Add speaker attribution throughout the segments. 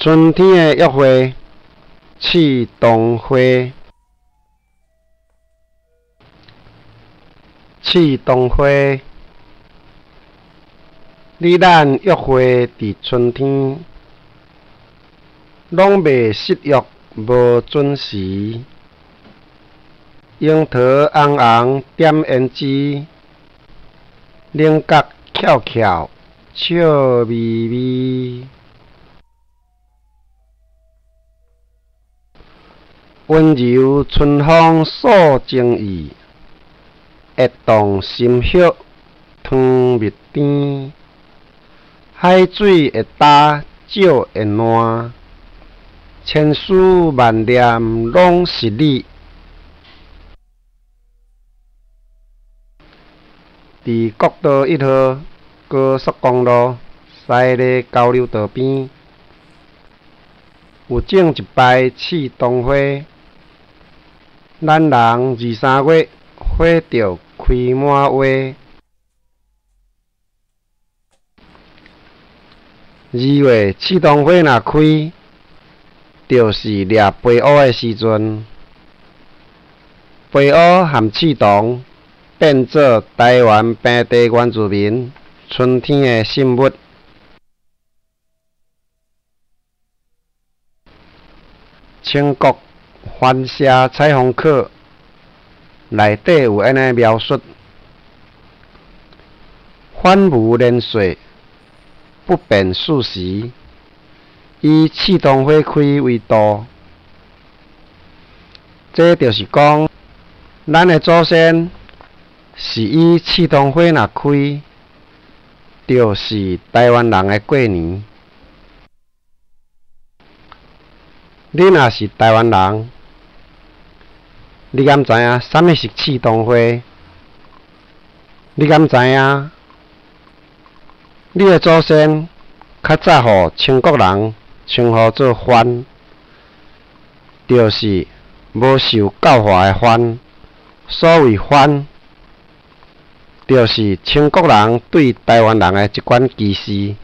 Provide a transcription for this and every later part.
Speaker 1: 春天的約會，刺桐花，刺桐花。你咱約會佇春天，攏袂失約，無準時。櫻桃紅紅點胭脂，稜角翹翹笑眯眯。溫柔春風訴情意，驛動心葉糖蜜甜。海水會焦，石會爛，千絲萬念攏是你。佇國道一號高速公路西螺交流道邊，有種一排刺桐花。咱人二三月花著開滿花。二月刺桐花若開，就是掠飛烏的時陣。飛烏和刺桐變做臺灣平地原住民春天的信物。清國番社採風考內底有按呢描述：番無年歲，不辨四時，以刺桐花開為度。這就是講，咱的祖先是以刺桐花若開，就是臺灣人的過年。你若是臺灣人，你敢知影啥物是刺桐花？你敢知影？你的祖先較早予清國人稱呼做番，就是無受教化的番。所謂番，就是清國人對臺灣人的一款歧視。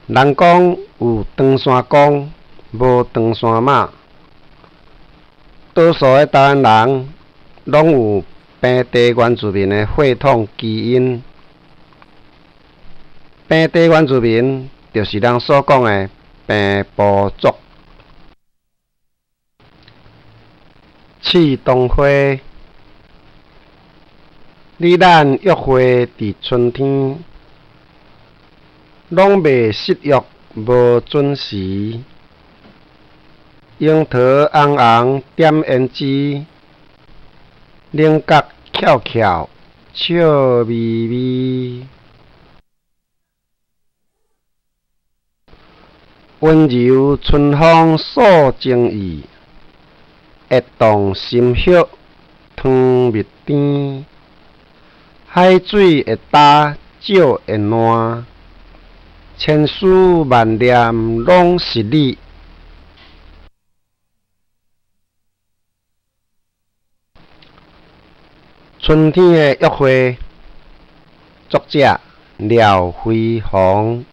Speaker 1: 人講有唐山公，無唐山媽。多數的臺灣人攏有平地原住民的血統基因。平地原住民就是人所講的平埔族。刺桐花，你咱約會佇春天，攏袂失約，無準時。櫻桃紅紅點胭脂，稜角翹翹笑眯眯。溫柔春風訴情意，驛動心葉糖蜜甜。海水會焦，石會爛，千絲萬念攏是你。春天的約會，作者廖輝煌。